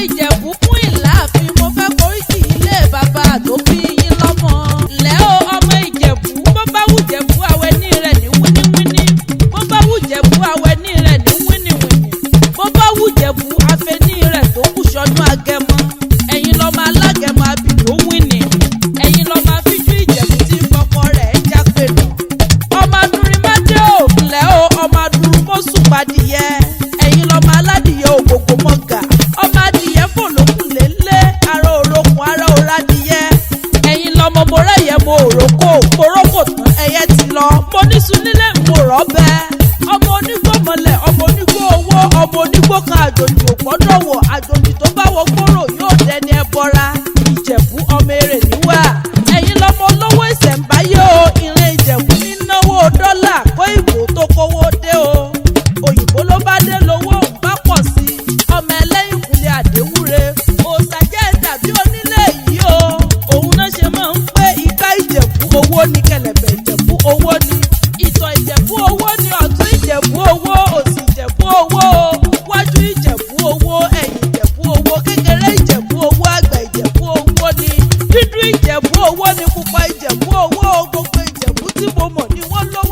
Ìjẹ̀bú fún ìlàáfin, mo fẹ́ koríki ilé bàbá tó bí yín lọ́mọ. Ǹlẹ́ o ọmọ Ìjẹ̀bú, bó bá wù Jẹ̀bú awẹ ní rẹ̀ ní wíníwíní, bó bá wù Jẹ̀bú awẹ ní rẹ̀ ní wíníwíní, bó bá wù Jẹ̀bú afẹ́ní rẹ̀ tó kù sọdún agẹmọ. Ẹ̀yin lọ́mọ alágẹmọ abìdó wíní, ẹ̀yin lọ́mọ afíjú Ìjẹ̀bú tí fọkọ rẹ̀ jápè nà. Ọmọ adúrin má dé o, ǹlẹ́ o ọmọ adúrin mọ́sùn padìyẹ, ẹ̀yin lọ́mọ aládìyẹ ògògò mọ́gà, ọmọ adìyẹ fò lókun lélẹ̀, ara òrokùn ara òradìyẹ. Ẹ̀yin lọ́mọ mo rẹ́yẹ mo òrókò, mo rókò tán ẹyẹ ti lọ, mo níṣu nílé mo rọ́bẹ. Ọmọ onígbò mọlẹ̀, ọmọ onígbò owó, ọmọ onígbò kan àjòjì ò gbọ́dọ̀ wọ̀, àjòjì tó bá wọ gbòòrò yóò dẹni ẹbọra. Ìjẹ̀bú ọmọ erè níwà. Ẹ̀yin lọ́mọ olówó ìṣẹ̀ǹbáyé o, ìran Ìjẹ̀bú ní náwó dọ́là kó ìbò tó kówó dé o. Òyìnbó ló bá dé lówó ń bá pọ̀ sí i. Ọmọ ẹlẹ́yìnkùnlé àdéwúre, òòṣà jẹ́ dàbí onílé yìí o. Òun náà ṣe máa ń pé igbá Ìjẹ̀bú owó ní, kẹ̀lẹ̀bẹ̀ Ìjẹ̀bú owó ní, ìtọ̀ Ìjẹ̀bú owó ní, ọ̀tún Ìjẹ̀bú owó, òsì Ìjẹ̀bú owó, wájú Ìjẹ̀bú owó, ẹ̀yìn Ìjẹ̀bú owó, kékeré Ìjẹ̀bú owó, àgbà Ìjẹ̀bú owó ní, dúdú Ìjẹ̀bú owó ní, pupa Ìjẹ̀bú owó, gbogbo Ìjẹ̀bú tí mo mọ̀ ni wọ́n lówó.